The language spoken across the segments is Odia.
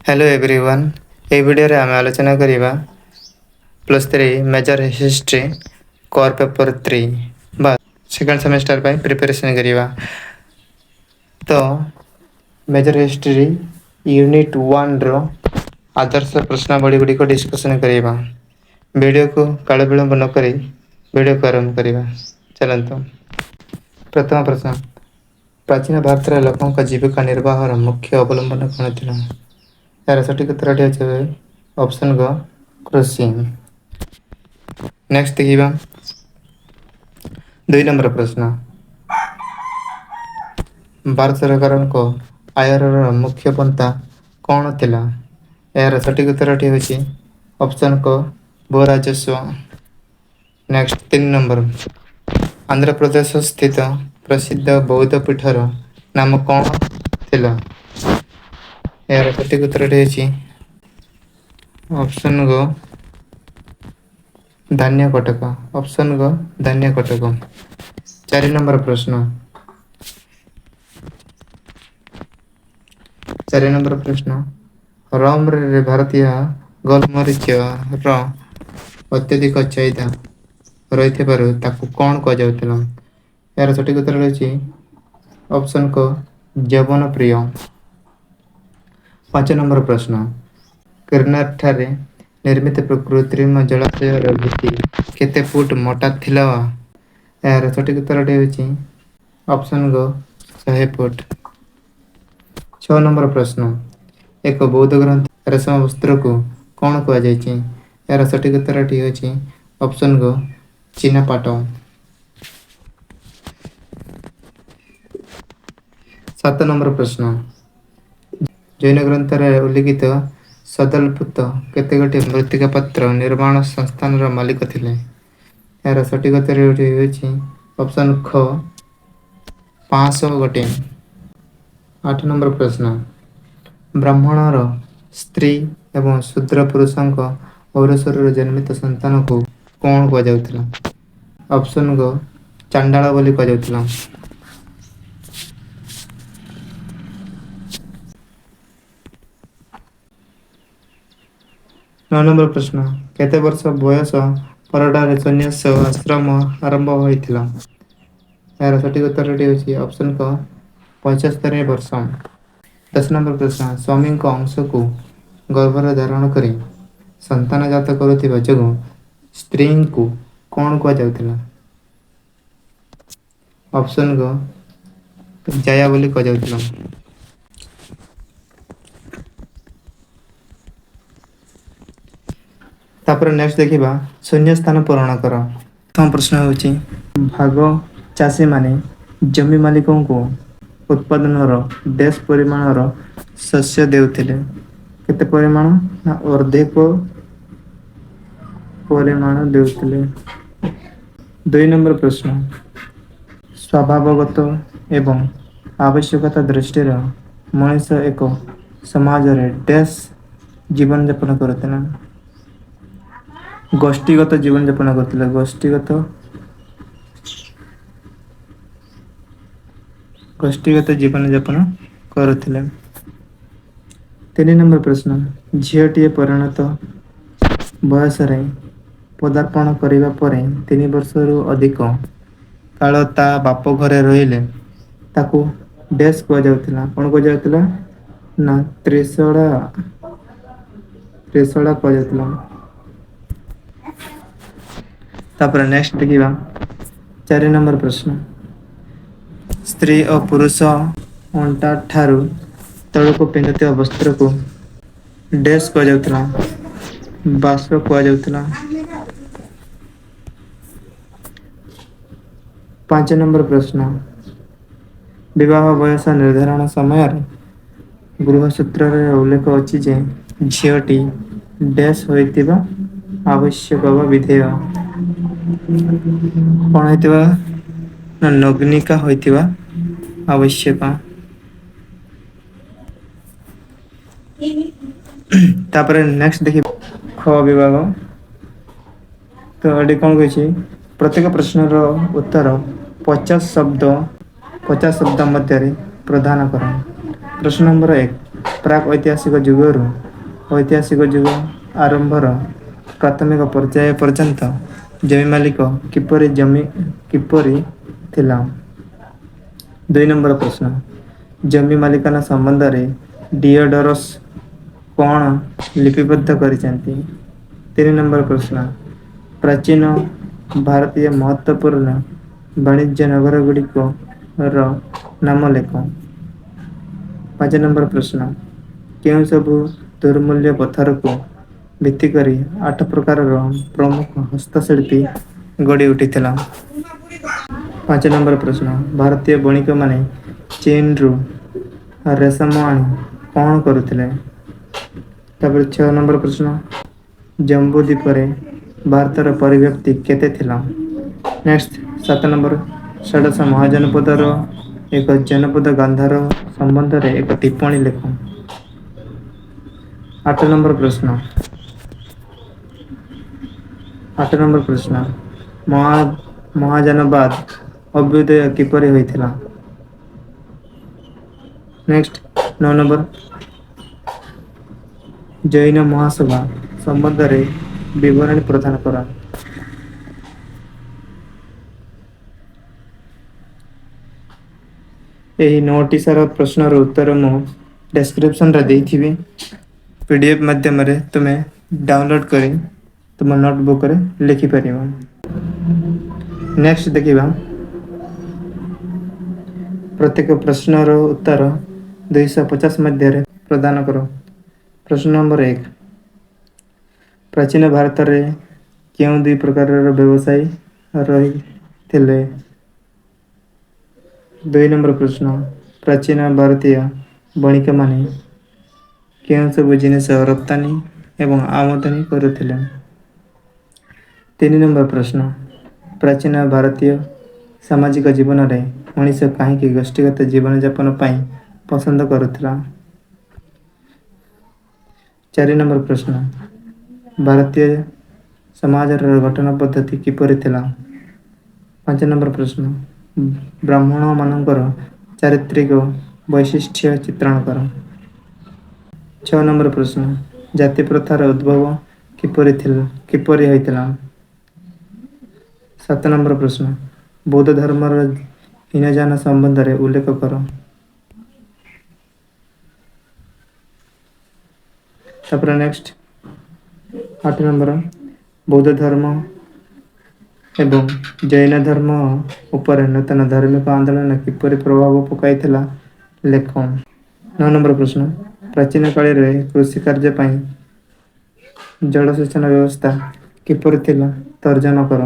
ହ୍ୟାଲୋ ଏଭ୍ରିୱାନ୍, ଏହି ଭିଡ଼ିଓରେ ଆମେ ଆଲୋଚନା କରିବା +3 ମେଜର ହିଷ୍ଟ୍ରି କର୍ ପେପର୍ 3 ବା ସେକେଣ୍ଡ ସେମିଷ୍ଟାର ପାଇଁ ପ୍ରିପାରେସନ୍ କରିବା। ତ ମେଜର ହିଷ୍ଟ୍ରି ୟୁନିଟ୍ 1ର ଆଦର୍ଶ ପ୍ରଶ୍ନାବଳୀ ଗୁଡ଼ିକ ଡିସ୍କସନ୍ କରିବା। ଭିଡ଼ିଓକୁ କାଳ ବିଳମ୍ବ ନକରି ଭିଡ଼ିଓକୁ ଆରମ୍ଭ କରିବା। ଚାଲନ୍ତୁ। ପ୍ରଥମ ପ୍ରଶ୍ନ, ପ୍ରାଚୀନ ଭାରତରେ ଲୋକଙ୍କ ଜୀବିକା ନିର୍ବାହର ମୁଖ୍ୟ ଅବଲମ୍ବନ କ'ଣ ଥିଲା? ଏହାର ସଠିକ ଉତ୍ତରଟି ହେଉଛି ଅପସନ୍ ଗ, କୃଷି। ନେକ୍ସଟ ଦେଖିବା 2 ନମ୍ବର ପ୍ରଶ୍ନ, ଭାରତ ସରକାରଙ୍କ ଆୟର ମୁଖ୍ୟ ପନ୍ଥା କ'ଣ ଥିଲା? ଏହାର ସଠିକ ଉତ୍ତରଟି ହେଉଛି ଅପସନ୍ କ, ଭୂ ରାଜସ୍ୱ। ନେକ୍ସଟ 3 ନମ୍ବର, ଆନ୍ଧ୍ରପ୍ରଦେଶ ସ୍ଥିତ ପ୍ରସିଦ୍ଧ ବୌଦ୍ଧ ପୀଠର ନାମ କ'ଣ ଥିଲା? ଏହାର ସଠିକ ଉତ୍ତରଟି ହେଉଛି ଅପସନ୍ ଗ, ଧାନ୍ୟକଟକ। ଅପସନ୍ ଗ, ଧାନ୍ୟକଟକ। 4 ନମ୍ବର ପ୍ରଶ୍ନ, 4 ନମ୍ବର ପ୍ରଶ୍ନ, ରୋମରେ ଭାରତୀୟ ଗୋଲମରିଚର ଅତ୍ୟଧିକ ଚାହିଦା ରହିଥିବାରୁ ତାକୁ କ'ଣ କୁହାଯାଉଥିଲା? ଏହାର ସଠିକ ଉତ୍ତର ହେଉଛି ଅପସନ୍ କ, ଯବନପ୍ରିୟ। 5 ନମ୍ବର ପ୍ରଶ୍ନ, କିର୍ନାରଠାରେ ନିର୍ମିତ କୃତ୍ରିମ ଜଳାଶୟର ଭିତ୍ତି କେତେ ଫୁଟ ମୋଟା ଥିଲା? ଏହାର ସଠିକ ଉତ୍ତରଟି ହେଉଛି ଅପସନ୍ ଗ, 100 ଫୁଟ। 6 ନମ୍ବର ପ୍ରଶ୍ନ, ଏକ ବୌଦ୍ଧ ଗ୍ରନ୍ଥ ରେଶମ ବସ୍ତ୍ରକୁ କ'ଣ କୁହାଯାଇଛି? ଏହାର ସଠିକ ଉତ୍ତରଟି ହେଉଛି ଅପସନ୍ ଗ, ଚୀନାପାଟ। 7 ନମ୍ବର ପ୍ରଶ୍ନ, ଜୈନ ଗ୍ରନ୍ଥରେ ଉଲ୍ଲିଖିତ ସଦଲପୁତ କେତେଗୋଟି ମୃତ୍ତିକା ପାତ୍ର ନିର୍ମାଣ ସଂସ୍ଥାନର ମାଲିକ ଥିଲେ? ଏହାର ସଠିକ ଉତ୍ତରଟି ହେଉଛି ଅପସନ୍ ଖ, 500 ଗୋଟି। 8 ନମ୍ବର ପ୍ରଶ୍ନ, ବ୍ରାହ୍ମଣର ସ୍ତ୍ରୀ ଏବଂ ଶୂଦ୍ର ପୁରୁଷଙ୍କ ଔରସରୁ ଜନ୍ମିତ ସନ୍ତାନକୁ କ'ଣ କୁହାଯାଉଥିଲା? ଅପସନ୍ ଗ, ଚାଣ୍ଡାଳ ବୋଲି କୁହାଯାଉଥିଲା। 9 ନମ୍ବର ପ୍ରଶ୍ନ, କେତେ ବର୍ଷ ବୟସ ପରଠାରେ ସନ୍ନ୍ୟାସ ଆଶ୍ରମ ଆରମ୍ଭ ହୋଇଥିଲା? ଏହାର ସଠିକ ଉତ୍ତରଟି ହେଉଛି ଅପସନ୍ କ, 75 ବର୍ଷ। 10 ନମ୍ବର ପ୍ରଶ୍ନ, ସ୍ୱାମୀଙ୍କ ଅଂଶକୁ ଗର୍ଭରେ ଧାରଣ କରି ସନ୍ତାନ ଜାତ କରୁଥିବା ଯୋଗୁଁ ସ୍ତ୍ରୀଙ୍କୁ କ'ଣ କୁହାଯାଉଥିଲା? ଅପସନ୍ ଗ, ଜାୟା ବୋଲି କୁହାଯାଉଥିଲା। ତାପରେ ନେକ୍ସଟ ଦେଖିବା ଶୂନ୍ୟ ସ୍ଥାନ ପୂରଣ କର। ପ୍ରଥମ ପ୍ରଶ୍ନ ହେଉଛି, ଭାଗ ଚାଷୀମାନେ ଜମି ମାଲିକଙ୍କୁ ଉତ୍ପାଦନର ଡ୍ୟାସ୍ ପରିମାଣର ଶସ୍ୟ ଦେଉଥିଲେ। କେତେ ପରିମାଣ? ନା ଅର୍ଦ୍ଧେକ ପରିମାଣ ଦେଉଥିଲେ। 2 ନମ୍ବର ପ୍ରଶ୍ନ, ସ୍ୱଭାବଗତ ଏବଂ ଆବଶ୍ୟକତା ଦୃଷ୍ଟିରୁ ମଣିଷ ଏକ ସମାଜରେ ଡ୍ୟାସ୍ ଜୀବନଯାପନ କରୁଥିଲା। ଗୋଷ୍ଠୀଗତ ଜୀବନଯାପନ କରୁଥିଲା। ଗୋଷ୍ଠୀଗତ ଜୀବନଯାପନ କରୁଥିଲେ। 3 ନମ୍ବର ପ୍ରଶ୍ନ, ଝିଅଟିଏ ପରିଣତ ବୟସରେ ପଦାର୍ପଣ କରିବା ପରେ 3 ବର୍ଷରୁ ଅଧିକ କାଳ ତା ବାପ ଘରେ ରହିଲେ ତାକୁ ଡ୍ୟାସ୍ କୁହାଯାଉଥିଲା। କ'ଣ କୁହାଯାଉଥିଲା? ନା ତ୍ରିଶଳା କୁହାଯାଉଥିଲା। ତାପରେ ନେକ୍ସଟ ଦେଖିବା 4 ନମ୍ବର ପ୍ରଶ୍ନ, ସ୍ତ୍ରୀ ଓ ପୁରୁଷ ଅଣ୍ଟା ଠାରୁ ତଳକୁ ପିନ୍ଧୁଥିବା ବସ୍ତ୍ରକୁ ଡ୍ୟାସ୍ କୁହାଯାଉଥିଲା। ବାସ କୁହାଯାଉଥିଲା। 5 ନମ୍ବର ପ୍ରଶ୍ନ, ବିବାହ ବୟସ ନିର୍ଦ୍ଧାରଣ ସମୟରେ ଗୃହସୂତ୍ରରେ ଉଲ୍ଲେଖ ଅଛି ଯେ ଝିଅଟି ଡ୍ୟାସ୍ ହୋଇଥିବା ଆବଶ୍ୟକ ବା ବିଧେୟ। କ'ଣ ହୋଇଥିବା? ନା ନଗ୍ନିକା ହୋଇଥିବା ଆବଶ୍ୟକ। ତାପରେ ନେକ୍ସଟ ଦେଖିବା ଖ ବିଭାଗ। ତ ଏଠି କ'ଣ କହିଛି? ପ୍ରତ୍ୟେକ ପ୍ରଶ୍ନର ଉତ୍ତର 50 ଶବ୍ଦ ମଧ୍ୟରେ ପ୍ରଦାନ କର। ପ୍ରଶ୍ନ ନମ୍ବର 1, ପ୍ରାକ୍ ଐତିହାସିକ ଯୁଗରୁ ଐତିହାସିକ ଯୁଗ ଆରମ୍ଭର ପ୍ରାଥମିକ ପର୍ଯ୍ୟାୟ ପର୍ଯ୍ୟନ୍ତ ଜମି ମାଲିକ କିପରି ଜମି କିପରି ଥିଲା? 2 ନମ୍ବର ପ୍ରଶ୍ନ, ଜମି ମାଲିକାନା ସମ୍ବନ୍ଧରେ ଡିଓଡୋରସ୍ କ'ଣ ଲିପିବଦ୍ଧ କରିଛନ୍ତି? 3 ନମ୍ବର ପ୍ରଶ୍ନ, ପ୍ରାଚୀନ ଭାରତୀୟ ମହତ୍ତ୍ୱପୂର୍ଣ୍ଣ ବାଣିଜ୍ୟ ନଗରଗୁଡ଼ିକର ନାମ ଲେଖ। 5 ନମ୍ବର ପ୍ରଶ୍ନ, କେଉଁ ସବୁ ଦୁର୍ମୂଲ୍ୟ ପଥରକୁ ଭିତ୍ତି କରି 8 ପ୍ରକାରର ପ୍ରମୁଖ ହସ୍ତଶିଳ୍ପୀ ଗଢ଼ି ଉଠିଥିଲା? 5 ନମ୍ବର ପ୍ରଶ୍ନ, ଭାରତୀୟ ବଣିକମାନେ ଚୀନରୁ ରେଶମ ଆଣି କ'ଣ କରୁଥିଲେ? ତାପରେ 6 ନମ୍ବର ପ୍ରଶ୍ନ, ଜମ୍ବୁଦ୍ୱୀପରେ ଭାରତର ପରିବ୍ୟାପ୍ତି କେତେ ଥିଲା? ନେକ୍ସଟ 7 ନମ୍ବର, ଷୋଡ଼ଶ ମହାଜନପଦର ଏକ ଜନପଦ ଗାନ୍ଧାର ସମ୍ବନ୍ଧରେ ଏକ ଟିପ୍ପଣୀ ଲେଖ। 8 ନମ୍ବର ପ୍ରଶ୍ନ, 8 ନମ୍ବର ପ୍ରଶ୍ନ, ମହାଜନବାଦ ଅଭ୍ୟୁଦୟ କିପରି ହୋଇଥିଲା? ନେକ୍ସଟ 9 ନମ୍ବର, ଜୈନ ମହାସଭା ସମ୍ବନ୍ଧରେ ବିବରଣୀ ପ୍ରଦାନ କର। ଏହି 9ଟି ସାରା ପ୍ରଶ୍ନର ଉତ୍ତର ମୁଁ ଡେସ୍କ୍ରିପସନ୍ରେ ଦେଇଥିବି। PDF ମାଧ୍ୟମରେ ତୁମେ ଡାଉନଲୋଡ଼୍ କରି ତୁମ ନୋଟବୁକ୍ରେ ଲେଖିପାରିବ। ନେକ୍ସଟ ଦେଖିବା, ପ୍ରତ୍ୟେକ ପ୍ରଶ୍ନର ଉତ୍ତର 250 ମଧ୍ୟରେ ପ୍ରଦାନ କର। ପ୍ରଶ୍ନ ନମ୍ବର 1, ପ୍ରାଚୀନ ଭାରତରେ କେଉଁ ଦୁଇ ପ୍ରକାରର ବ୍ୟବସାୟୀ ରହିଥିଲେ? 2 ନମ୍ବର ପ୍ରଶ୍ନ, ପ୍ରାଚୀନ ଭାରତୀୟ ବଣିକମାନେ କେଉଁ ସବୁ ଜିନିଷ ରପ୍ତାନି ଏବଂ ଆମଦାନୀ କରୁଥିଲେ? 3 ନମ୍ବର ପ୍ରଶ୍ନ, ପ୍ରାଚୀନ ଭାରତୀୟ ସାମାଜିକ ଜୀବନରେ ମଣିଷ କାହିଁକି ଗୋଷ୍ଠୀଗତ ଜୀବନଯାପନ ପାଇଁ ପସନ୍ଦ କରୁଥିଲା? 4 ନମ୍ବର ପ୍ରଶ୍ନ, ଭାରତୀୟ ସମାଜର ଗଠନ ପଦ୍ଧତି କିପରି ଥିଲା? 5 ନମ୍ବର ପ୍ରଶ୍ନ, ବ୍ରାହ୍ମଣମାନଙ୍କର ଚାରିତ୍ରିକ ବୈଶିଷ୍ଟ୍ୟ ଚିତ୍ରଣ କର। 6 ନମ୍ବର ପ୍ରଶ୍ନ, ଜାତି ପ୍ରଥାର ଉଦ୍ଭବ କିପରି ହୋଇଥିଲା? 7 ନମ୍ବର ପ୍ରଶ୍ନ, ବୌଦ୍ଧ ଧର୍ମର ହୀନଯାନ ସମ୍ବନ୍ଧରେ ଉଲ୍ଲେଖ କର। ତାପରେ ନେକ୍ସଟ 8 ନମ୍ବର, ବୌଦ୍ଧ ଧର୍ମ ଏବଂ ଜୈନ ଧର୍ମ ଉପରେ ନୂତନ ଧାର୍ମିକ ଆନ୍ଦୋଳନ କିପରି ପ୍ରଭାବ ପକାଇଥିଲା ଲେଖ। 9 ନମ୍ବର ପ୍ରଶ୍ନ, ପ୍ରାଚୀନ କାଳରେ କୃଷି କାର୍ଯ୍ୟ ପାଇଁ ଜଳସେଚନ ବ୍ୟବସ୍ଥା କିପରି ଥିଲା ତର୍ଜମା କର।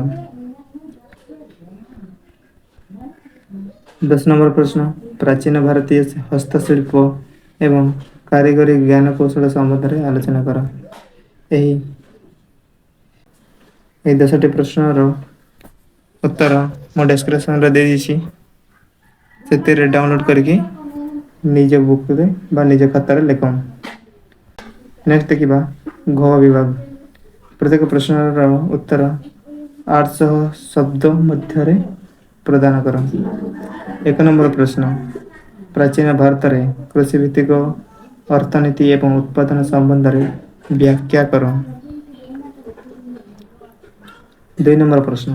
10 ନମ୍ବର ପ୍ରଶ୍ନ, ପ୍ରାଚୀନ ଭାରତୀୟ ହସ୍ତଶିଳ୍ପ ଏବଂ କାରିଗରୀ ଜ୍ଞାନକୌଶଳ ସମ୍ବନ୍ଧରେ ଆଲୋଚନା କର। ଏହି 10ଟି ପ୍ରଶ୍ନର ଉତ୍ତର ମୁଁ ଡେସ୍କ୍ରିପସନ୍ରେ ଦେଇଦେଇଛି, ସେଥିରେ ଡାଉନଲୋଡ଼୍ କରିକି ନିଜ ବୁକ୍ରେ ବା ନିଜ ଖାତାରେ ଲେଖ। ନେକ୍ସଟ ଦେଖିବା ଘ ବିଭାଗ। ପ୍ରତ୍ୟେକ ପ୍ରଶ୍ନର ଉତ୍ତର 800 ଶବ୍ଦ ମଧ୍ୟରେ ପ୍ରଦାନ କର। 1 ନମ୍ବର ପ୍ରଶ୍ନ, ପ୍ରାଚୀନ ଭାରତରେ କୃଷିଭିତ୍ତିକ ଅର୍ଥନୀତି ଏବଂ ଉତ୍ପାଦନ ସମ୍ବନ୍ଧରେ ବ୍ୟାଖ୍ୟା କର। 2 ନମ୍ବର ପ୍ରଶ୍ନ,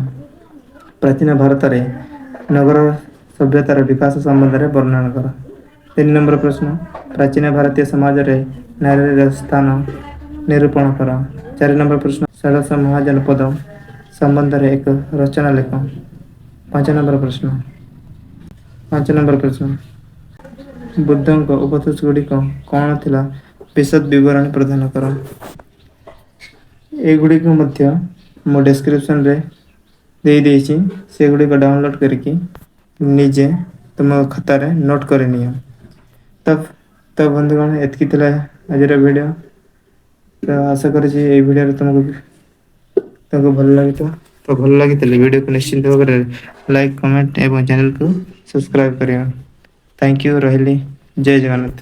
ପ୍ରାଚୀନ ଭାରତରେ ନଗର ସଭ୍ୟତାର ବିକାଶ ସମ୍ବନ୍ଧରେ ବର୍ଣ୍ଣନା କର। 3 ନମ୍ବର ପ୍ରଶ୍ନ, ପ୍ରାଚୀନ ଭାରତୀୟ ସମାଜରେ ନାରୀର ସ୍ଥାନ ନିରୂପଣ କର। 4 ନମ୍ବର ପ୍ରଶ୍ନ, ଷୋଡ଼ଶ ମହାଜନପଦ ସମ୍ବନ୍ଧରେ ଏକ ରଚନା ଲେଖ। 5 ନମ୍ବର ପ୍ରଶ୍ନ, 5 ନମ୍ବର ପ୍ରଶ୍ନ, ବୁଦ୍ଧଙ୍କ ଉପଦେଶ ଗୁଡ଼ିକ କ'ଣ ଥିଲା ବିଶଦ ବିବରଣୀ ପ୍ରଦାନ କର। ଏଗୁଡ଼ିକୁ ମଧ୍ୟ ମୁଁ ଡେସ୍କ୍ରିପସନ୍ରେ ଦେଇଦେଇଛି, ସେଗୁଡ଼ିକ ଡାଉନଲୋଡ଼୍ କରିକି ନିଜେ ତୁମ ଖାତାରେ ନୋଟ୍ କରିନିଅ। ତ ବନ୍ଧୁଗଣ, ଏତିକି ଥିଲା ଆଜିର ଭିଡ଼ିଓ। ତ ଆଶା କରୁଛି ଏଇ ଭିଡ଼ିଓରେ ତୁମକୁ ଭଲ ଲାଗିଥିବ। ତ ଭଲ ଲାଗିଥିଲେ ଭିଡ଼ିଓକୁ ନିଶ୍ଚିନ୍ତ ଭାବରେ ଲାଇକ୍, କମେଣ୍ଟ ଏବଂ ଚ୍ୟାନେଲକୁ ସବସ୍କ୍ରାଇବ୍ କରିବ। Thank you, ରହିଲି, ଜୟ ଜଗନ୍ନାଥ।